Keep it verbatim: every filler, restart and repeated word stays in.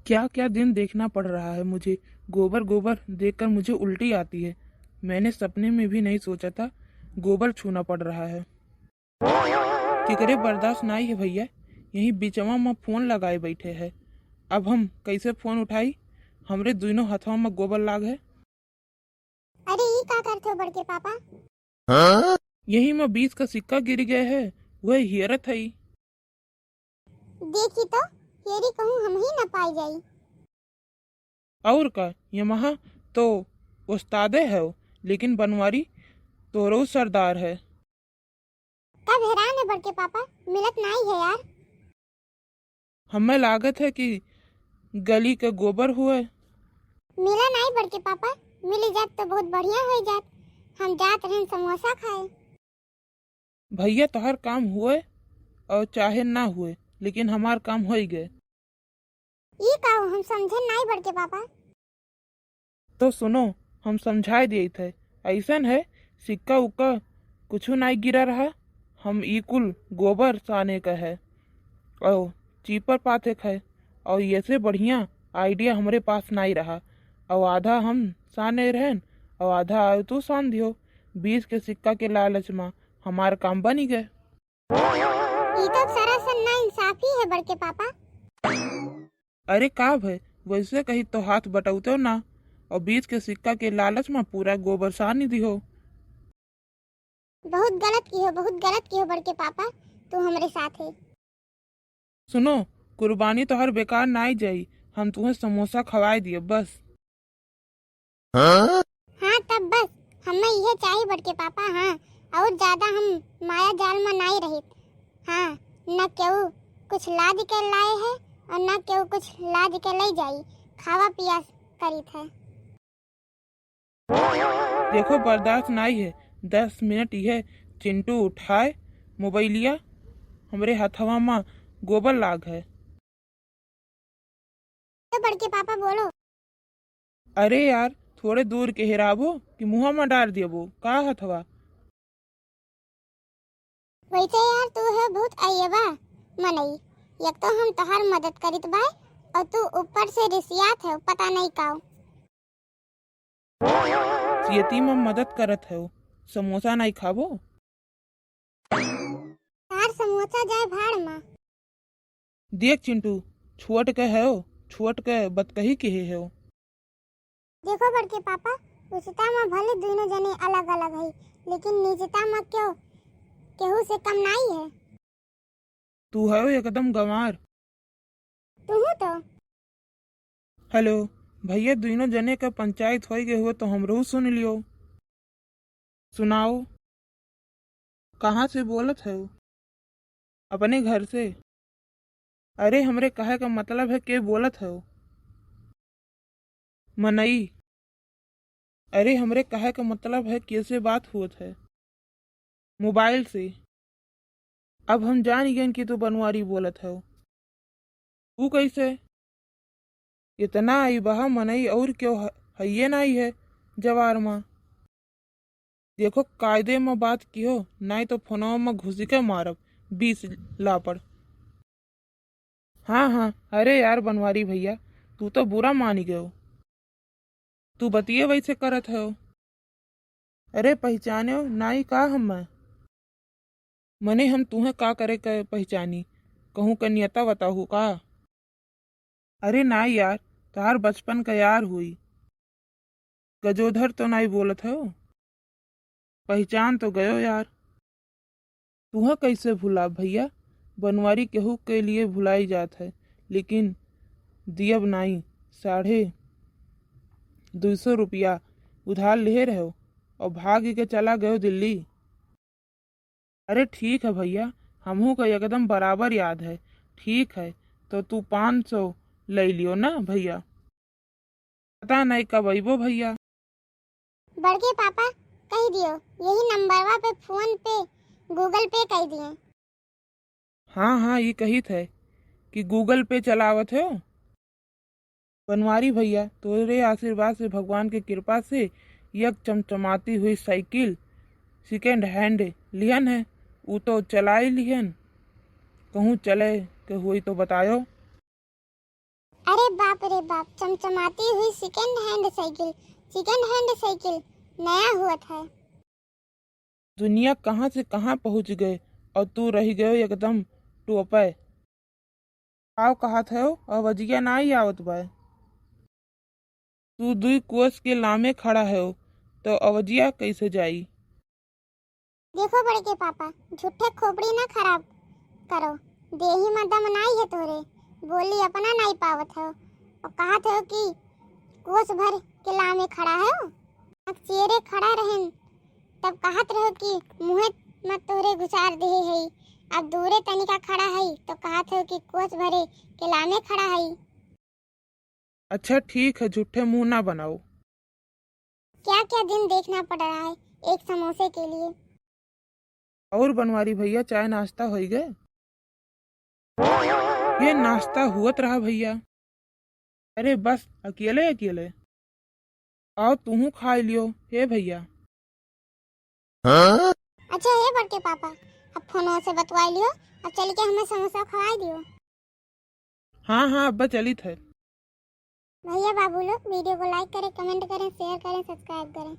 क्या क्या दिन देखना पड़ रहा है मुझे। गोबर गोबर देखकर मुझे उल्टी आती है। मैंने सपने में भी नहीं सोचा था गोबर छूना पड़ रहा है। केकरे बर्दाश्त नाई है भैया, यही बिचवा में फोन लगाए बैठे है। अब हम कैसे फोन उठाई? हमरे दुनों हथवा में गोबर लाग है। अरे, ई का करत हो बड़के पापा? यही में बीस का सिक्का गिर गए है, वह हेरत हई। देखी तो, हेरी कहूँ हम ही न पाई जाई। और का, यमहा तो उस्तादे है, लेकिन बनवारी तोरो सरदार है। कब हेरान है बड़के पापा, मिलत नाई है यार। हमें लागत है कि गली के गोबर हुए। मिला नाई बड़के पापा, मिली जात तो बहुत बढ़िया हो जात। हम जात रहन समोसा खाए। भैया, तोहर काम हुए और चाहे ना हुए, लेकिन हमार काम होई गए। ई का हो, हम समझे नाई बड़के पापा। तो सुनो, हम समझाए दिए थे। ऐसन है, सिक्का उक्का कुछ नाई गिरा रहा। हम ई कुल गोबर साने का है और चीपर पाथे का है। और ये से बढ़िया आइडिया हमरे पास नाई रहा। और आधा हम साने रहन और आधा आयो तू सान दियो। बीस के सिक्का के लालच में हमार काम बनी गए। ई तो सरासर नाइंसाफी है बड़के पापा। अरे का भय, वैसे कही तो हाथ बटौतो ना, और बीस के सिक्का के लालच में पूरा गोबर सानी दिहो। बहुत गलत किहो, बहुत गलत किहो बड़के पापा, तू हमरे साथ है। सुनो, कुर्बानी तोहर बेकार नाई जाई, हम तुहें समोसा खवाए दिए बस। हाँ? हाँ, तब बस, हमें इहे चाही बड़के पापा, हाँ, और ज्यादा हम माया जाल में नाई रहित। हाँ, न केहू कुछ लाद के लाए है और न केहू कुछ लाद के ले जाई, खावा पिया करित है। देखो, बर्दाश्त नाई है, दस मिनट इहे चिंटू उठाए मोबाइलिया, हमरे हथवा में गोबर लाग है। तो बड़के पापा बोलो। अरे यार, थोड़े दूर के हेराबो कि मुँहा में डार देबो, का हथवा? वैसे यार, तू है बहुत अयबा मनई। एक तो हम तोहार मदद करित बाय और तू ऊपर से रिसियात है, पता नहीं काओ। सियती में मदद करत है, समोसा नहीं खाबो? तार समोसा जाए भाड़ में। देख चिंटू, छोट के है, छोट के बतकही किहे है। देखो बड़के पापा, रिश्ता में भले दोनों जने अलग-अलग है, लेकिन निजता में क्यों केहू से कम नाई है। तू है एकदम गंवार। तू तो। हेलो भैया, दोनों जने का पंचायत होई गए हुए तो हमरो सुन लियो। सुनाओ, कहाँ से बोलत हो? अपने घर से? अरे, हमरे कहे का मतलब है, के बोलत हो? मनई। अरे, हमरे कहे का मतलब है, के से बात होत है? मोबाइल से। अब हम जान गएन कि तू बनवारी बोलत हो। ऊ कैसे? इतना अइबहा मनई और क्यों ह-, हइये नाई है जवार मा। देखो, कायदे मा बात किहो, नाई तो फोनवा मा घुसी के मारब बीस लापड़। हाँ, हाँ, अरे यार बनवारी भैया, तू तो बुरा मानी गयो। तू बतिये वैसे करत हो। अरे, पहिचान्यो नाई का हम्मे? मने हम तुहें का करे के पहिचानी? कहूँ के नियता बताहू का? अरे नाई यार, तोहार बचपन का यार हुई। गजोधर तो नाई बोलत हो? पहिचान तो गयो यार। तुहें कैसे भुलाब भैया? बनवारी केहू के लिए भुलाई जात है, लेकिन दियब नाई। साढ़े दुई सौ रुपया उधार लिहे रहो और भाग के चला गयो दिल्ली। अरे ठीक है भैया, हमहू का एकदम बराबर याद है। ठीक है, तो तू पाँच सौ ले लियो ना भैया। पता नहीं कब अइबो भैया। बड़के पापा, कह दियो, यही नंबरवा पे फोन पे, Google Pay कह दिए। हाँ, हाँ, ये कहित है कि Google Pay चलावत हो। बनवारी भैया, तोरे आशीर्वाद से, भगवान के कृपा से एक चमचमाती हुई साइकिल second hand लिहन है, ऊ तो चलाई लिहन। कहूँ चले के हुई तो बतायो। अरे अरे बाप रे बाप, चमचमाती हुई second hand साइकिल, second hand साइकिल, नया हुआ था। दुनिया कहाँ से कहाँ पहुँच गए और तू रह गयो एकदम टोपे। आओ कहत हो, अवजिया नाई आवत बा। तू दुई कोस के लामे खड़ा हो, तो अवजिया कैसे जाई? देखो बड़के पापा, झूठे खोपड़ी ना खराब करो, देही में दम नाई है तोरे, बोली अपना नाई पावत हो, और कहत हो कि कोस भर के लामे खड़ा हो। अब चेरे खड़ा रहन, तब कहत रहो कि मुँहे में तोरे घुसार देहे है, अब दूरे तनिका खड़ा है, तो कहत हो कि कोस भरे के लामे खड़ा है। अच्छा ठीक है, झूठे मुँह ना बनाओ। क्या क्या दिन देखना पड़ रहा है एक समोसे के लिए। और बनवारी भैया, चाय नाश्ता होई गए? ये नाश्ता हुअत रहा भैया। अरे बस, अकेले अकेले। आओ तुहू खाई लियो, हे भैया। अच्छा हे बड़के पापा, अब फोनवा से बतवाई लियो, अब चल के हमें समोसा खवाई दियो। हाँ हाँ अब्बा, चलित है। भैया बाबू लोग video को like करें, comment करें, share करें, subscribe करें।